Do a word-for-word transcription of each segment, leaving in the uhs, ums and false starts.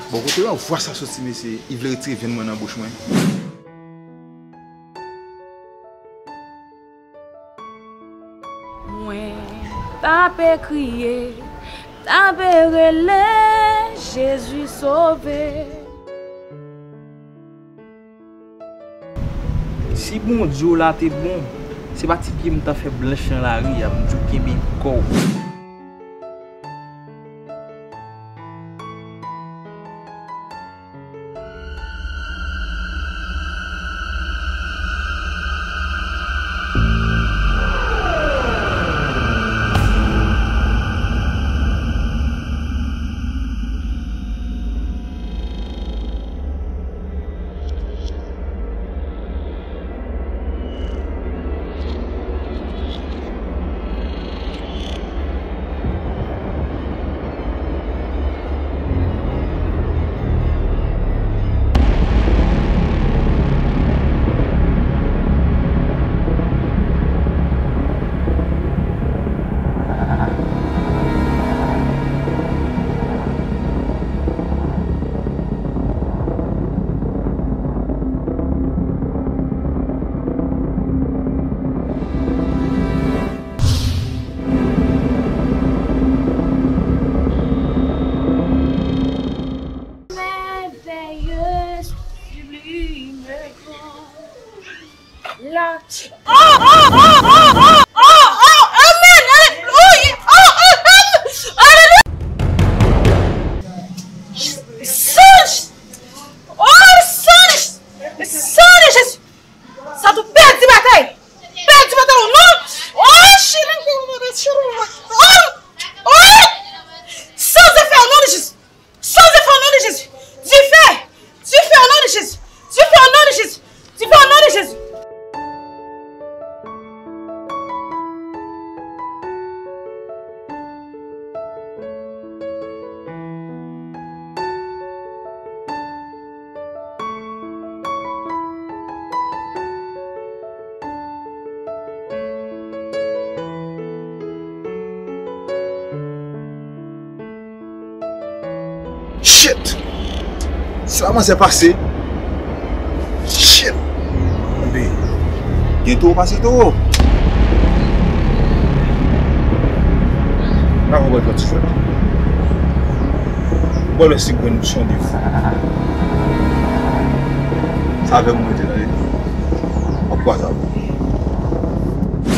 Bon, kote w wè vwa sa soti, mesye? Li vle retire venn mwen nan bouch mwen. Mwen t ape kriye, t ape rele, Jezi sove. Si Bondye w la te bon, se pa ti pye m ta fè blanch nan lari a, m di w kenbe kò w. Merveilleux, sublime, grand. La. Oh, oh, oh, oh, oh, oh, oh, amen, alelouya, oh, oh, oh, alelouya. Sanj, oh, sanj, sanj, Jezi. Sa tou pèdi batay. Pèdi batay, non. Oh, chilin, oh, oh, sans effet, au nom de Jésus. Sans effet, au nom de Jésus. Dife! Dife, au nom de Jésus. Dife, au nom de Jésus. Dife, au nom de Jésus. Shit! Se la manzè pase. Shit! Enben, gen towo pase towo. N a konprann yon ti frè. Bon, lè si grenn misyon de fou. Sa avè mwen te la, ap kwaze avè w.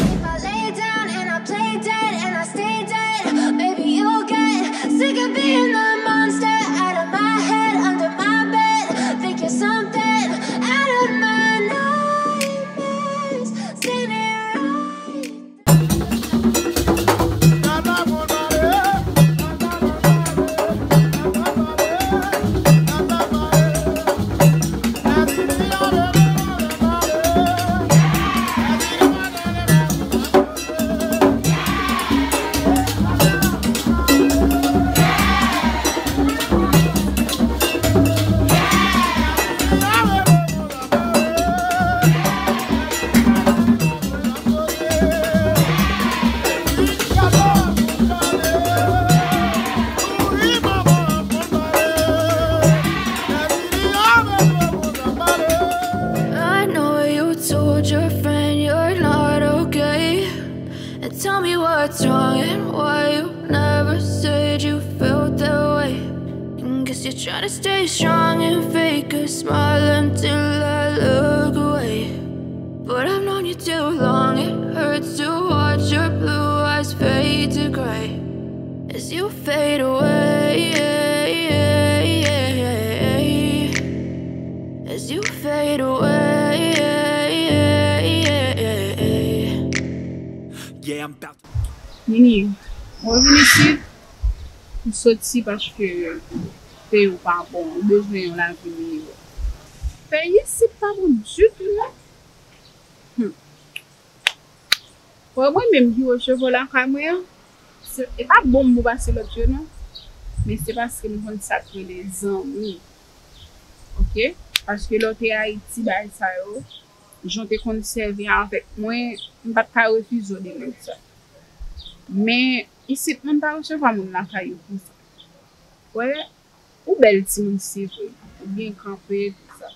If I lay down and I play dead and I stay dead, maybe you'll get sick of being the monster out of my head, under my bed. Think you're something out of my nightmares. Seen it right. I know you told your friend you're not okay. And tell me what's wrong and why you never said you felt that way. And guess you're trying to stay strong and fake a smile until I look away. But I've known you too long, it hurts to watch your blue eyes fade to gray as you fade away. As you fade away. Yeah, I'm about Nini, mwen vin isit, m soti paske peyi w pa bon, ou bezwen yon lavi miyò. Peyi isit pa bon ditou non. Hmm. Wè mwen menm ki resevwa lakay mwen an, se, e pa bon m pou pase lòt yo non. Men se paske m konn sa k rele zanmi. Oke? Paske lè w te Ayiti, bagay sa yo, jan w te konn sèvi avèk mwen, m pa t ka refize w de moun sa. Men, isit, moun pa resevwa moun lakay yo konsa. Wè, Ou bèl timoun, se vre. Ou byen kanpe, tout sa.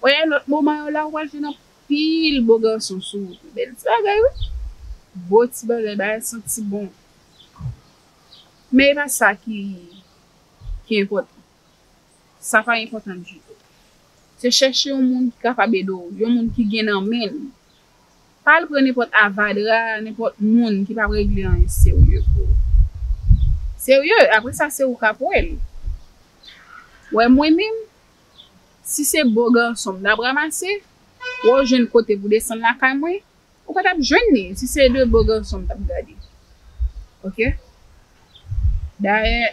Wè, lòt moman yo la, ou pral jwenn anpil bo gason sou wout. Bèl ti bagay, wi. Bo ti bagay, bagay santi bon. Men e pa sa ki, ki enpòtan. Sa pa enpòtan ditou. Se chèche yon moun ki kapab ede w, yon moun ki gen nan men l. Pa al pran nenpòt avadra, nenpòt moun ki p ap regle anyen serye pou ou. Serye, apre sa, se ou k ap wè l. Wè mwen menm, si se bo gason m t ap ranmase, wè w jwenn kote pou desann lakay mwen, ou pa t ap jwenn li si se de bo gason m t ap gade. Oke? Dayè,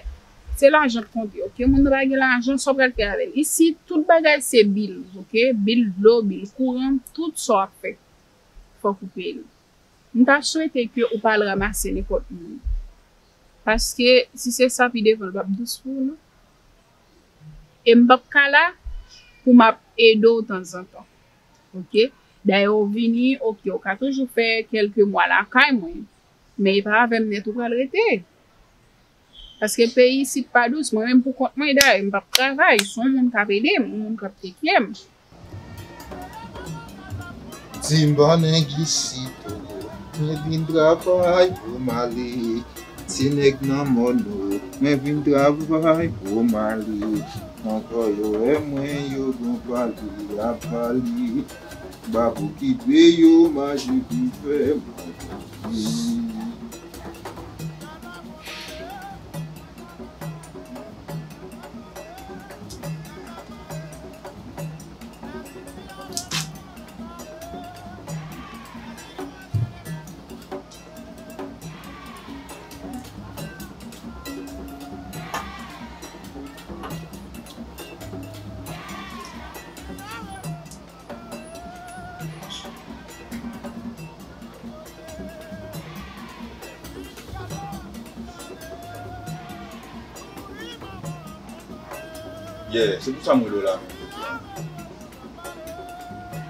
se lajan k konte, oke? Moun nan pa gen lajan, sa w pral fè avè l? Isit, tout bagay se bil, oke? Bil dlo, bil kouran, tout sa w ap fè, fòk ou peye l. M ta swete ke ou pa al ranmase nenpòt moun. Paske, si se sa, pi devan, l p ap dous pou ou, non. E m p ap ka la pou m ap ede w tanzantan. Oke? Dayè, ou vini, oke, ou ka toujou fè kèlke mwa lakay mwen, men e pa avè m nèt ou pral rete. Paske peyi isit pa dous, mwen menm pou kont mwen, dayè, m p ap travay, se yon moun k ap ede m, yon moun k ap take care m. Timba nèg isit o, mwen vin travay pou m ale. Ti nèg nan mòn o, mwen vin travay pou m ale. Ankò yo wè mwen, yo gon pale, y ap pale. Babou kite yo mache pou fè manje. Yeah, se pou sa m rele w la menm jodi a.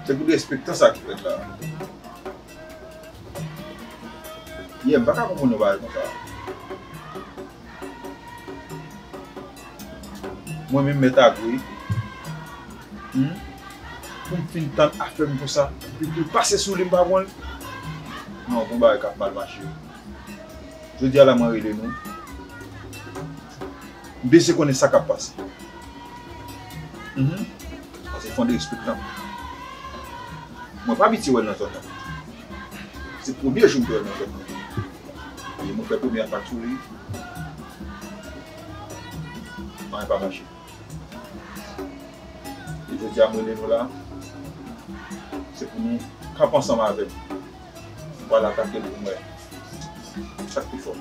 Se pou derespektan sa ki fèt la. Yeah, m pa ka konprann yon bagay konsa. Mwen menm mèt Agri, hmm? Pou m fin tann afè m konsa, epi pou l pase sou li, m pa pran l. Non, gon bagay k ap mal mache. Jodi a la, mwen rele nou. M bezwen konnen sa k ap pase. Mhm. Paske fò n derespektan. Mwen pa abitye wè l nan zòn nan. Se premye jou m te wè l nan zòn nan. E mwen fè premye atak sou li. Anyen pa mache. E jodi a, mwen rele nou la. Se pou nou kanpe ansanm avè m. Nou pral atake l pou m wè sa k pi fò.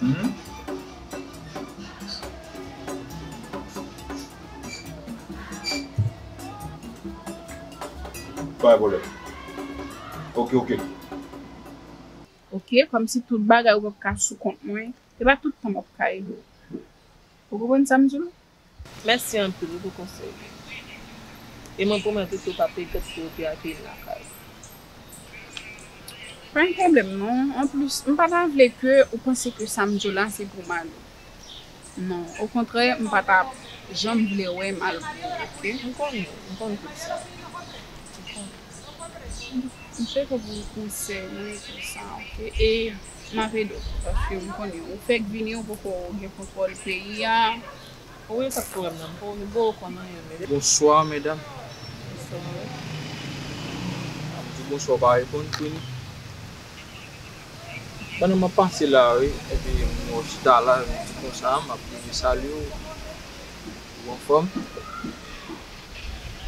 Mhm. Pa gen pwoblèm. Oke, oke. Oke, kòmsi tout bagay ou p ap ka sou kont mwen. Se pa tout tan m ap ka ede w. Ou konprann sa m di w? Mèsi anpil wi pou konsèy yo. E mwen pwomèt ou ke w p ap regrèt ke w te akeyi m lakay ou. Pa gen pwoblèm non. Anplis, m pa ta vle ke ou panse ke sa m di w la se pou mal ou. Non, okontrè, m pa ta janm vle wè mal pou ou, oke? M konnen, m konn tout sa. M konnen. M chèche pou konsèy mwen tou sa, oke? E m ap ede w, paske m konnen ou fèk vini, ou poko gen kontwòl peyi a. Ou wè sa k pwoblèm nan, m poko gen bon konn anyen, men. Bonswa, medam. Bonswa, wi. M di bonswa, w pa reponn, Queen. Pandan m ap pase la, wi, epi m wè w chita la, m di konsa, m ap rive salye w. Ou anfòm?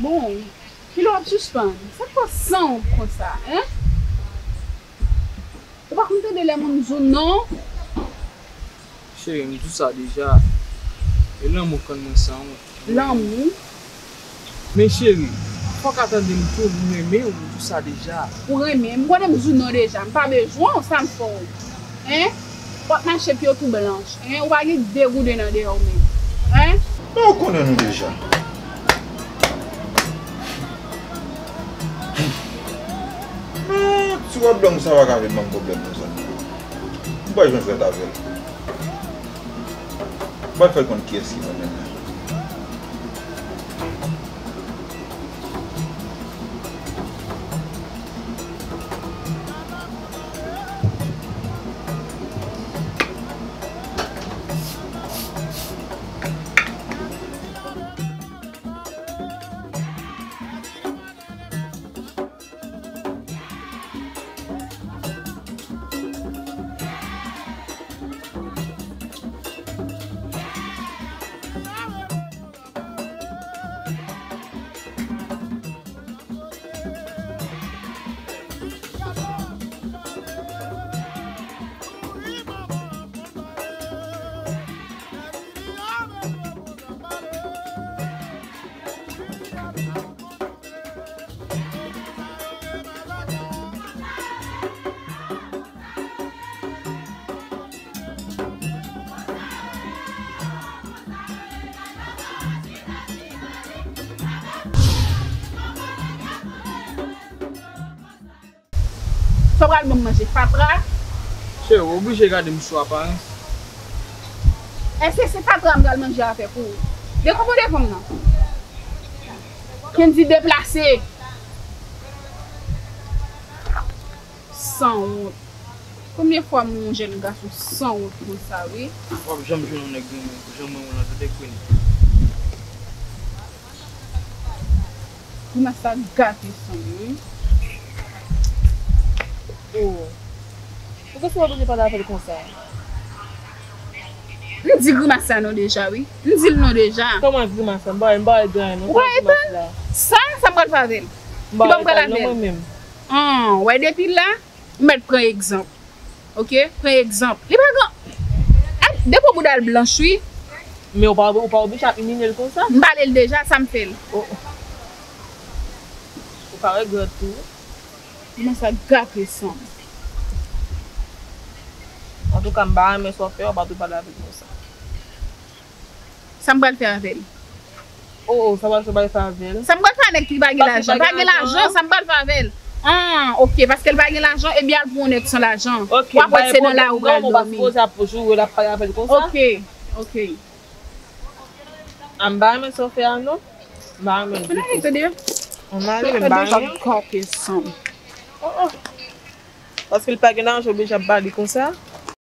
Bon, kilè w ap sispann? Sa k fè w san wont konsa, en? Ou pa konn tande lè moun di w non? Cheri, m di w sa deja. E lanmou k rann mwen san wont. Lanmou? Men cheri, fò w ka tande m tou, m renmen w, m di w sa deja. Ou renmen m? M konnen m di w non deja, m pa bezwen w, sa m fè w? Hein? W ap mache pye w tou blanch, hein? Ou pa gen de gouden nan dèyè w menm, hein? Men ou konnen nou deja. Men ti wòb long sa pa ka vin ban m pwoblèm non zanmi. M pa jwenn jwèt avè l. M pral fè l konn kiyès ki mwen menm. Sa w pral ban m manje fatra? Cheri, w oblije gade m sou aparans. Èske se fatra m pral manje avèk ou? Dekonpòte kò m nan. Kendy deplase. Sanwont. Konbyen fwa m wè yon jèn gason sanwont konsa, wi? W ap janm jwenn yon nèg renmen, janm renmen w nan tout nèg konnen. Grimas sa gate san m, wi. Oh. Poukisa w oblije pale avè l konsa? M di grimas sa non deja, wi. M di l non deja. Kòman grimas sa? M pa, m pa wè gen anyen non. Ou pa wè grimas la? Sa, sa m pral fè avè l? M pa wè l non mwen menm. An, wè depi la, m mèt pran egzanp. Oke? Pran egzanp. Li pa gen, a, depo bouda l blanch, wi. Men ou pa, ou pa oblije ap imilye l konsa. M pale l deja, sa m fè l? Oh. Ou ka regrèt tou. Kòman sa gate san m? Antouka, m pa renmen sa w fè a, w pa dwe pale avè l konsa. Sa m pral fè avè l? Oh, oh, sa m pral fè, pral fè avè l? Sa m pral fè avè nèg ki pa gen lajan? Pa gen lajan, sa m pral fè avè l? Ah, oke, paske l pa gen lajan, ebyen al pou yon nèg san lajan. Oke, w ap wè se nan lari w pral dòmi. Oke, oke. Ah, m pa renmen sa w fè a non. M pa renmen l ditou. Ann ale, m pa renmen. Gate san m. Oh, oh. Paske l pa gen lajan, oblije ap pale konsa.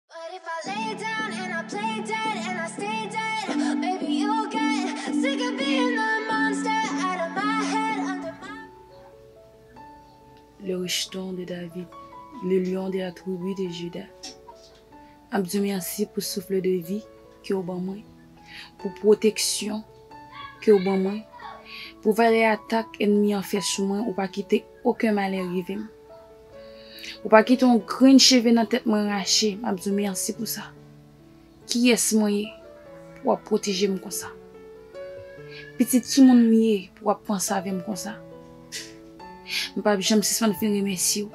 But if I lay down and I play dead and I stay dead, maybe you'll get sick of being the monster out of my head, under my Le rejeton de David, le lion de la tribu de Juda. M ap di w mèsi pou souf de vi ke w ban mwen, pou pwoteksyon ke w ban mwen, pou valè atak ènmi an fè sou mwen, ou pa kite okenn malè rive m. Ou pa kite yon grenn cheve nan tèt mwen rache, m ap di w mèsi pou sa. Kiyès mwen ye pou w ap pwoteje m konsa? Pitit ki moun m ye pou w ap panse avè m konsa? M p ap janm sispann fin remèsye w.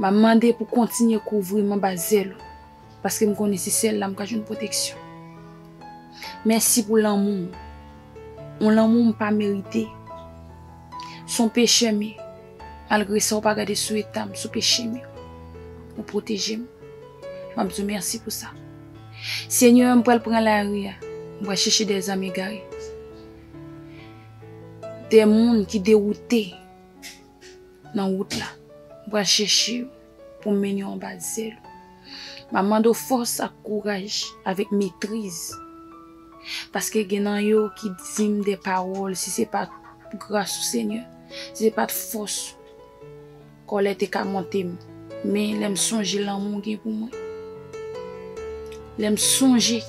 M ap mande pou w kontinye kouvri m anba zèl ou, paske m konnen se sèl la m ka jwenn pwoteksyon. Mèsi pou lanmou w, yon lanmou m pa merite. Se yon peche m ye. Malgre sa, ou pa gade sou eta m, se yon peche m ye. Ou pwoteje m. M ap di w mèsi pou sa. Senyè, m pral pran lari a. M pral chèche dèzam egare. Dè moun ki dewoute nan wout la. M pral chèche yo pou m mennen yo anba zèl ou. M ap mande w fòs ak kouraj avèk metriz. Paske gen nan yo ki di m de pawòl, si se pa t gras ou, Senyè, si se pa t fòs ou, kòlè te ka monte m. Men lè m sonje lanmou w gen pou mwen, lè m sonje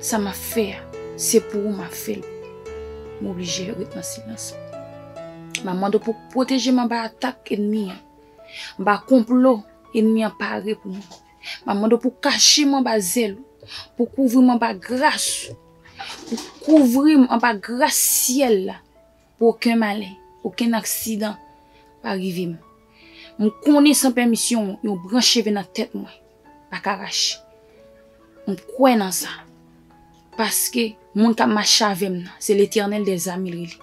sa m ap fè a, se pou ou m ap fè l. M oblije ret nan silans. M ap mande w pou w pwoteje m anba atak ènmi an, anba konplo ènmi an pare pou mwen. M ap mande w pou w kache m anba zèl ou, pou w kouvri m anba gras ou, pou w kouvri m anba gras syèl la, pou okenn malè, okenn aksidan pa rive m. M konnen san pèmisyon w, yon branch cheve nan tèt mwen pa ka rache. M kwè nan sa. Paske moun k ap mache avè m nan, se Letènèl dèzame l rele.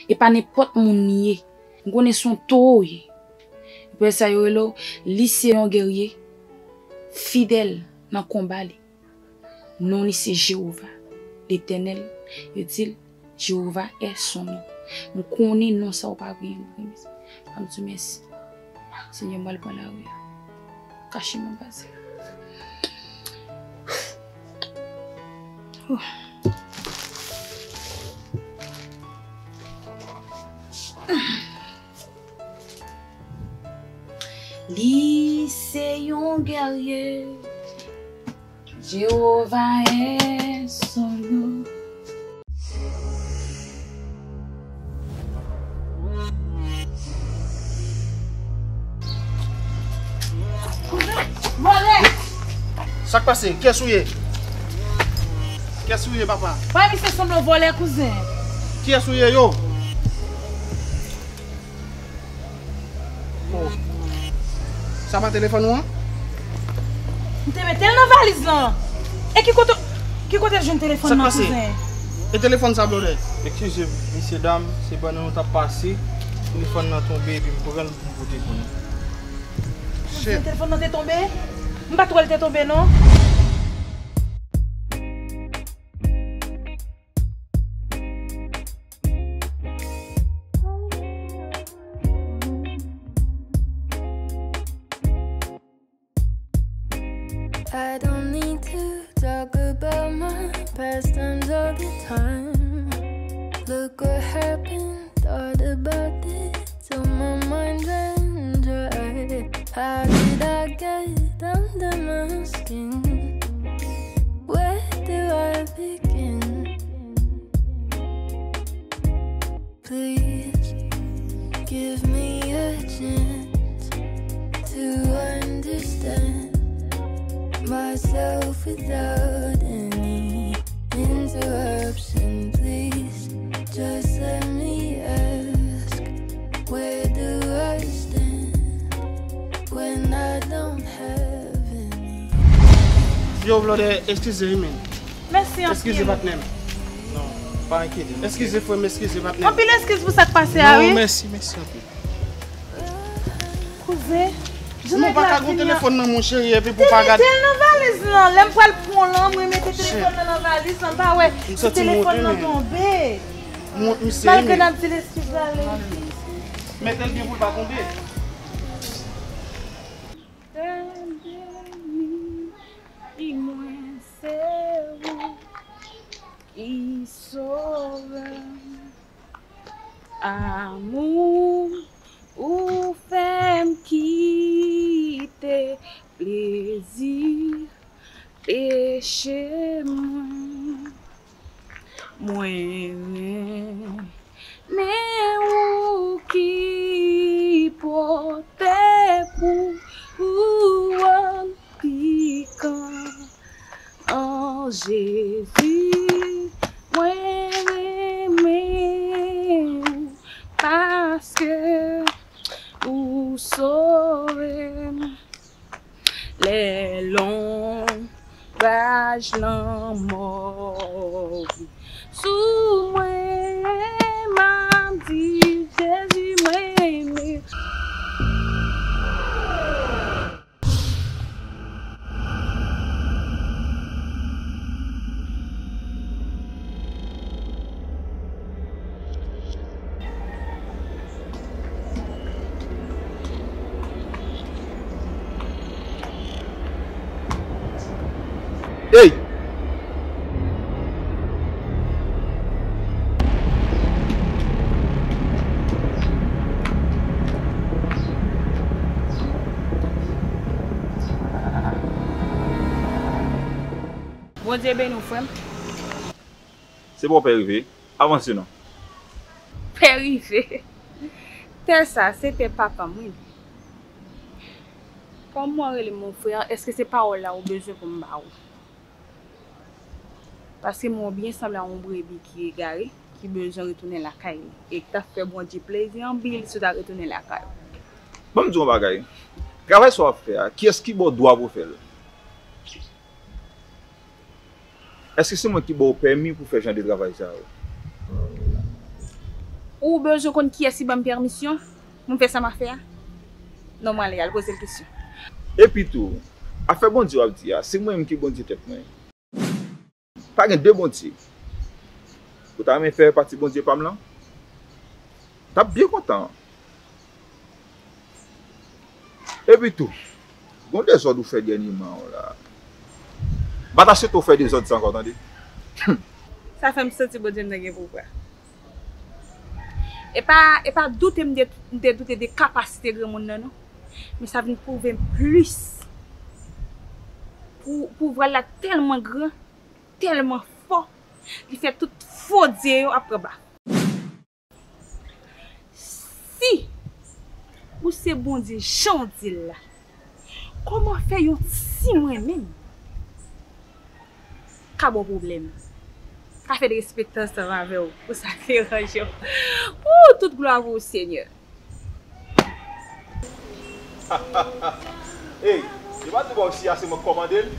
E pa nenpòt moun li ye. M konnen se yon towo w ye. Pou sa yo rele w, li se yon gèrye fidèl nan konba li. Non li se Jewova, Letènèl. Yo di l, Jewova è son non. M konnen non sa a w pa bliye l, frè m. Fò m di w mèsi. Senyè, m pral pran lari a. Kache m anba zye. Li se yon gèrye. Jewova è son non. Vòlè! Sa k pase? Kiyès ou ye? Kiyès ou ye, papa? Bay misye sanble yon vòlè, kouzen. Kiyès ou ye, yo? Oh. Sa pa telefòn ou an? M te mete l nan valiz lan. E ki kote, ki kote l jwenn telefòn nan, kouzen? Sa k pase? E telefòn sa, blòdè? Eskize m, mesye dam, se pandan nou t ap pase, telefòn nan tonbe epi m pran l pou m pote pou nou. Shit. Telefòn nan te tonbe? M pa t wè l te tonbe, non. I don't need to talk about my past times all the time. Look what happened, thought about it till my mind ran dry. How did I get under my skin? Where do I begin? Please give me a chance to understand myself without any interruption. Please just let me ask, where do I stand when I don't have any? Yo, blòdè, eskize wi, men. Mèsi anpil. Eskize, patnè m. Non, pa enkyete w. Eskize, frè m, eskize, patnè m. Anpil eskiz pou sa k pase a, wi. Non, mèsi, mèsi anpil. Kouzen, jan nèg la vin nan. Nou pa ka gon telefòn nan, monchè, epi pou pa gade. M te mete l nan valiz lan. Lè m pral pran lan, mwen mete telefòn nan nan valiz lan, m pa wè si telefòn nan tonbe. M santi m wont wi, men. M wont, misye, wi, men. Malgre n ap di l eskiz la, l eskiz. Mete l byen pou l pa tonbe. Tande mi, di mwen se ou ki sove m. Amou ou fè m kite plezi peche mwen. Mwen renmen ou ki pote pou ou an pikan. An Jezi, mwen renmen ou paske ou sove m. Lè lonbraj lanmò vin sou mwen, m ap di, Jezi, mwen renmen. Ey! Bondye beni w, frè m. Se pa w pè rive. Avanse non. Pè rive. Tè sa, se tè papa m, wi. Kòman w rele m, mon frè? Èske se pawòl la ou bezwen pou m ba ou? Paske m wè w byen sanble a yon brebi ki egare, ki bezwen retounen lakay li. E k t ap fè Bondye plezi anpil si w ta retounen lakay ou. Ban m di w yon bagay. Travay sa w ap fè a, kiyès ki ba w dwa pou w fè l? Èske se mwen ki ba w pèmi pou fè jan de travay sa yo? Ou bezwen konn kiyès ki ban m pèmisyon pou m fè sa m ap fè a? Non, m ale, al poze l kesyon. Epi tou, afè Bondye w ap di a, se mwen menm ki Bondye tèt mwen. Ta gen de Bondye. Ou ta renmen fè pati Bondye pa m lan? M t ap byen kontan. Epi tou, gon dezòd ou fè dènyèman w la. M pa ta swete w fè dezòd sa ankò, tande. Sa fè m santi Bondye m nan gen pouvwa. E pa, e pa doute m te, m te doute de kapasite granmoun nan, non. Men sa vin pwouve m plis. Pou, pouvwa l la tèlman gran, tèlman fò, li fè tout fo dye yo ap pran baf. Si ou se Bondye jan w di l la, kòman fè yon ti mwen menm ka ba w pwoblèm? Ka fè derespektan ansanm avè w pou sa k deranje w. Ooh, tout glwa pou ou, Senyè. Ey, yo pa di ba w si a se mwen k kòmande l?